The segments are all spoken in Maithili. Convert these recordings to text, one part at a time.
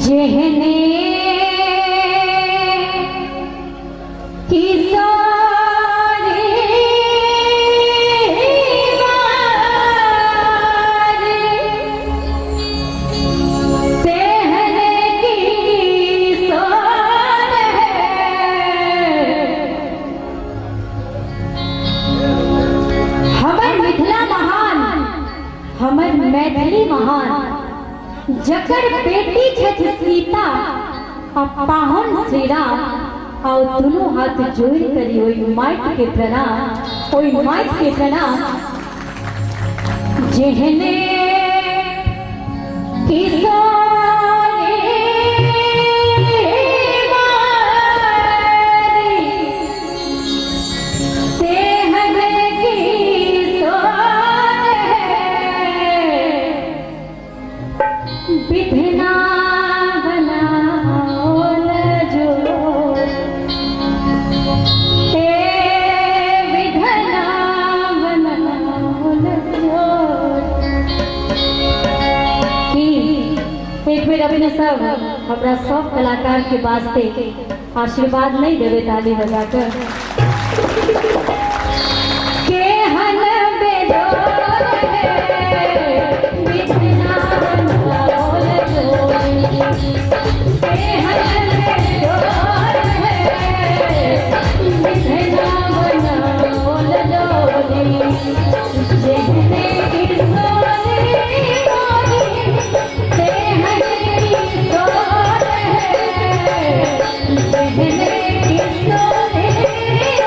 जेहने किशोरी बारी, तेहने किशोर है। हमर मिथिला महान, हमर मैथिली महान, जकर बेटी छथि सीता आ पाहुन श्रीराम, आ दुनू हाथ जोड़ि करी ओहि माटि के प्रणाम, ओहि माटि के प्रणाम। जेहने किशोरी मारी, तेहन किशोर है। विधना बनाओल जो, हे विधना बनाओल जो। की एक बेर अपने सब हमरा सब कलाकार के वास्ते आशीर्वाद नहीं देवे ताली बजाकर? केहन बेजोड़ है विधना बनाओल जोड़ी, केहन बेजोड़ है विधना बनाओल जोड़ी। जेहने किशोरी मोरी, तेहन किशोर है। जेहने किशोरी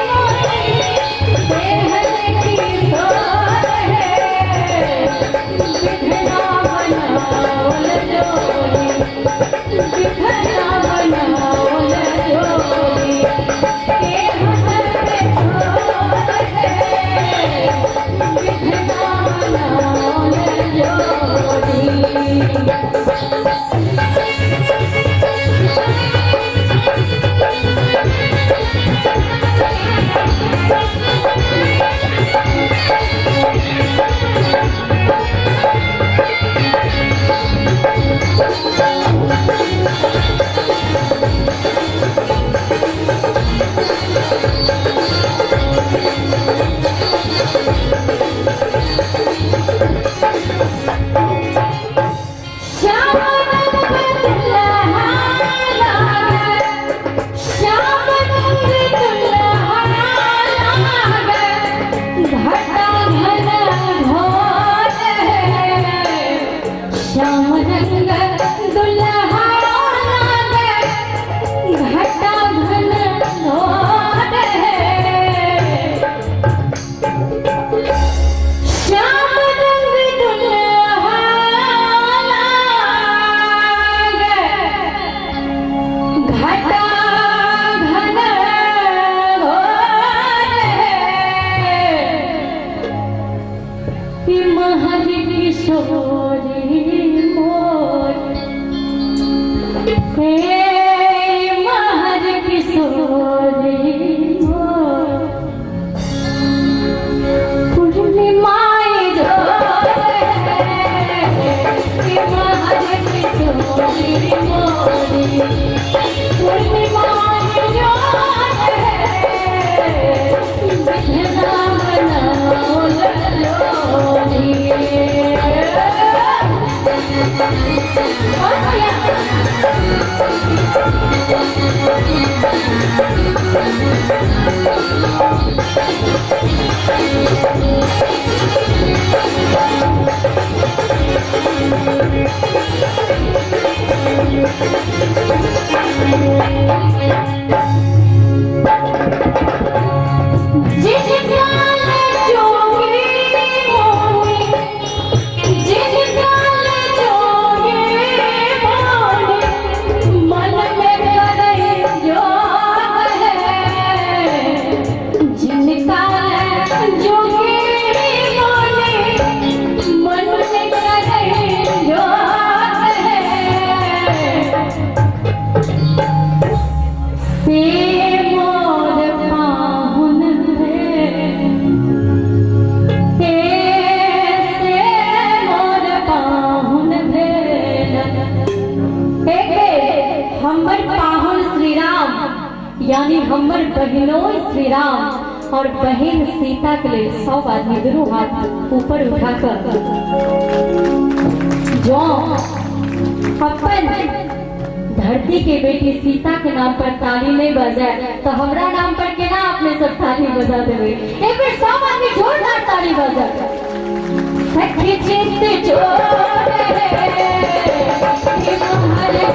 मोरी, तेहन किशोर है। विधना बनाओल जोड़ी, विधना बनाओल जोड़ी, केहन बेजोड़ है विधना बनाओल जोड़ी। श्याम रंग दुल्हा लागे, श्याम रंग दुल्हा लागे, घटा घन घोर है। श्याम रंग दुल्हा लागे, घटा घन घोर है। श्याम रंग दुल्हा लागे, घटा घन घोर है। महर किशोरी मोर, हे महर किशोरी मोर, पूर्णिमाए जोर है। महर किशोरी मोरी, पूर्णिमाए जोर है। विधना बनाओल जोड़ी। और भैया जिन काल जोगी मोनी, जिन काल जोगी मोनी, मन में करई जोग है। जिन काल जोगी यानी हमर बहिनोई श्री राम और बहन सीता के लेल सब आदमी दुनू हाथ ऊपर उठा कर जो अपन धरती के बेटी सीता के नाम पर ताली नहीं बजाए तो हमरा नाम पर केना अपने सब ताली बजा देवे। एक बेर सब आदमी जोरदार ताली बजा। सखी चित चोर है तुम्हारे